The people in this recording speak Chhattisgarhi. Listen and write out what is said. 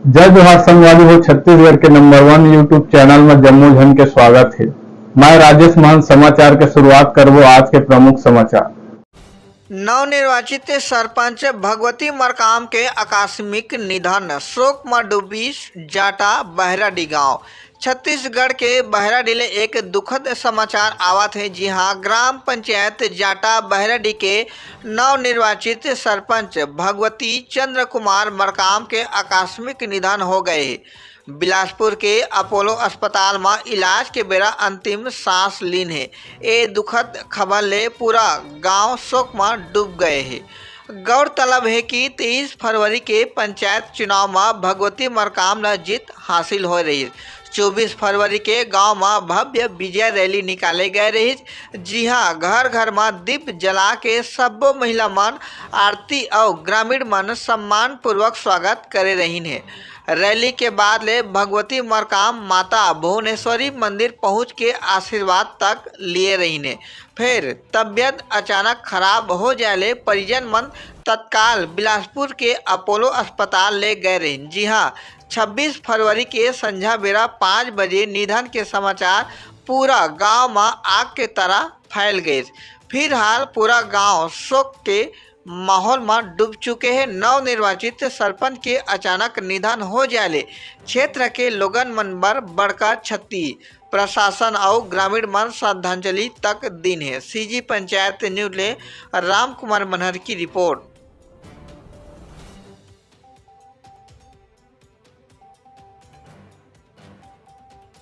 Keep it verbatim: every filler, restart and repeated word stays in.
जय जोहार संगवारी हो, छत्तीसगढ़ के नंबर वन YouTube चैनल में जम्मो झन के स्वागत हे। मैं राजेश महंत। समाचार के शुरुआत करबो आज के प्रमुख समाचार। नवनिर्वाचित सरपंच भगवती मरकाम के आकस्मिक निधन, शोक म डूबिस जाटा बहराडीह गांव। छत्तीसगढ़ के बहराडीह ले एक दुखद समाचार आवत हे, जिहां ग्राम पंचायत जाटा बहराडीह के नवनिर्वाचित सरपंच भगवती चंद्र कुमार मरकाम के आकस्मिक निधन हो गए हे। बिलासपुर के अपोलो अस्पताल म इलाज के बेरा अंतिम सांस लीन हे। ए दुखद खबर ले पूरा गांव शोक म डूब गए हे। गौरतलब हे कि तेईस फरवरी के पंचायत चुनाव म भगवती मरकाम ल जीत हासिल होए रहिस। चौबीस फरवरी के गांव म भव्य विजय रैली निकाले गए रहिस, जिहां घर-घर म दीप जला के सब्बो महिला मन आरती अउ ग्रामीण मन सम्मान पूर्वक स्वागत करे रहिन हे। रैली के बाद ले भगवती मरकाम माता भुवनेश्वरी मंदिर पहुंच के आशीर्वाद तक लिए रहिन हे। फेर तबियत अचानक खराब हो जाए ले परिजन मन तत्काल बिलासपुर के अपोलो अस्पताल ले गए रहिन, जिहां छब्बीस फरवरी के संझा बेरा पाँच बजे निधन के समाचार पूरा गांव म आग के तरह फैल गए। फिलहाल पूरा गांव शोक के माहौल म डूब चुके हे। नवनिर्वाचित सरपंच के अचानक निधन हो जाए ले क्षेत्र के लोगन मन बर बड़का क्षति। प्रशासन अउ ग्रामीण मन श्रद्धांजलि तक दीन हे। सीजी पंचायत न्यूज ले राम कुमार मनहर की रिपोर्ट।